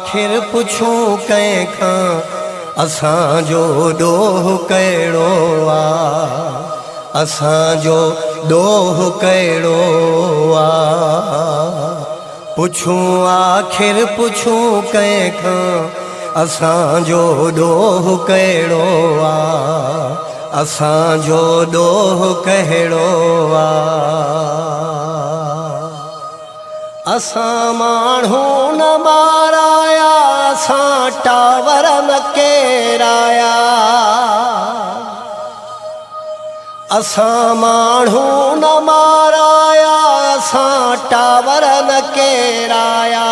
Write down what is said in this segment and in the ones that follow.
آخر پڇون कंहिंखां असांजो ॾोह कहिड़ो आ, असांजो ॾोह कहिड़ो आ। पुछूं आख़िर पुछूं कंहिंखां असांजो ॾोह कहिड़ो आ, असांजो ॾोह कहिड़ो आ। असां माण्हू न माराया, असां टावर न केराया। असां माण्हू न माराया, असां टावर न केराया।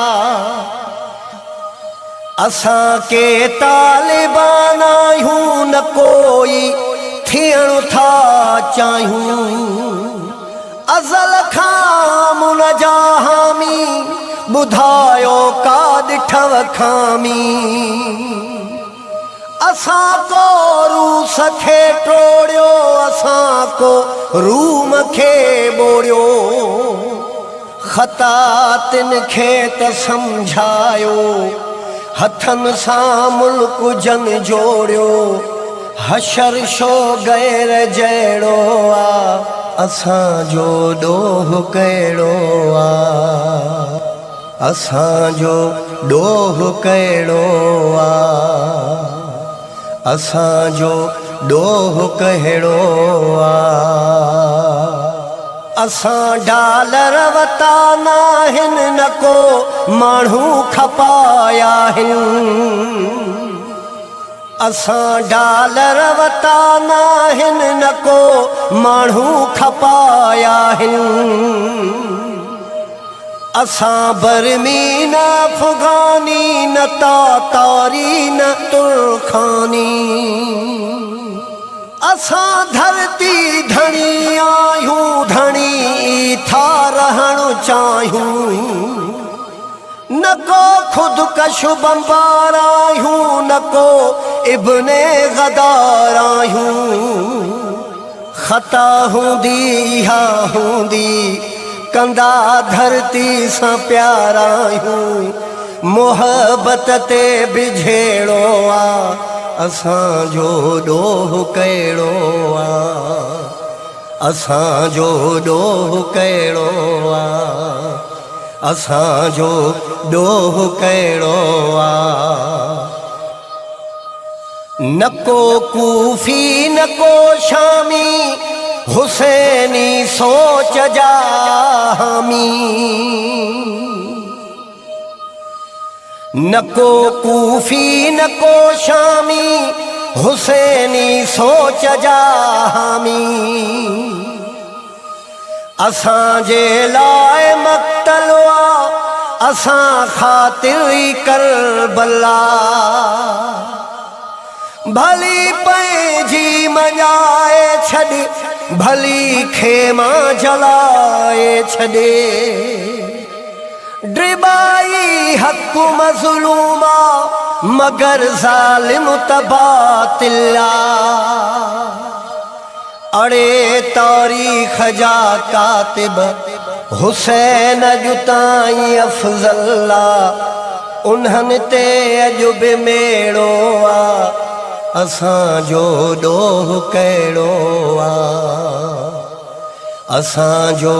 असां के तालिबान आहियूं, न कोई थियणु था चाहियूं। अज़ल खां मुन जा हामी, ॿुधायो का ॾिठव खामी। असां को रूस खे टोड़ियो, असां को रूम खे ॿोड़ियो। ख़ता तिन खे त सम्झायो, हथनि सां मुल्क जन जोड़ियो। हशर शो गैर जहिड़ो आ, असांजो ॾोह कहिड़ो आ, असांजो ॾोह कहिड़ो आ, असांजो ॾोह कहिड़ो आ। असां डॉलर वता नाहिनि, न को माण्हू खपाया आहिनि। असां डॉलर वता नाहिनि, न को माण्हू खपाया आहिनि। असां बर्मी न अफ़गानी, न तातारी न तुर्खानी। असां धरती धणी आहियूं, धणी था रहणु चाहियूं। न को ख़ुदकश बंबार आहियूं, न को इब्ने गदार आहियूं। ख़ता हूंदी इहा हूंदी, कंदा धरती सां प्यार आहियूं। मोहबत ते बि झेड़ो आ, असांजो ॾोह कहिड़ो आ, असांजो ॾोह कहिड़ो आ, असांजो ॾोह कहिड़ो आ। न को कूफी न को शामी, हुसैनी सोच जा हामी। न को कूफी न को शामी, हुसैनी सोच जा हामी। असांजे लाइ मक़तल आ, असां ख़ातिर ई करबला। भली पंहिंजी मञाए छॾ, भली खेमा जलाए छॾे। ड्रिबाई हक़ मज़लूमा, मगर ज़ालिम त बातिल आ। अड़े तारीख़ जा कातिब, हुसैन अॼु ताईं अफ़ज़ल आ। उन्हनि ते अॼु बि मेड़ो आ, असांजो ॾोह कहिड़ो आ, असांजो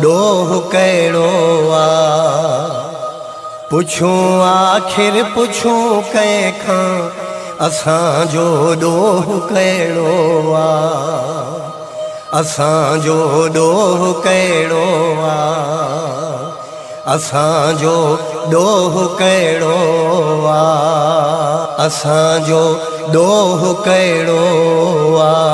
ॾोह कहिड़ो आ। पुछूं आख़िर पुछूं कंहिंखां असांजो ॾोह कहिड़ो आ, असांजो ॾोह कहिड़ो आ, असांजो ॾोह कहिड़ो आ, असांजो ॾोह कहिड़ो आ।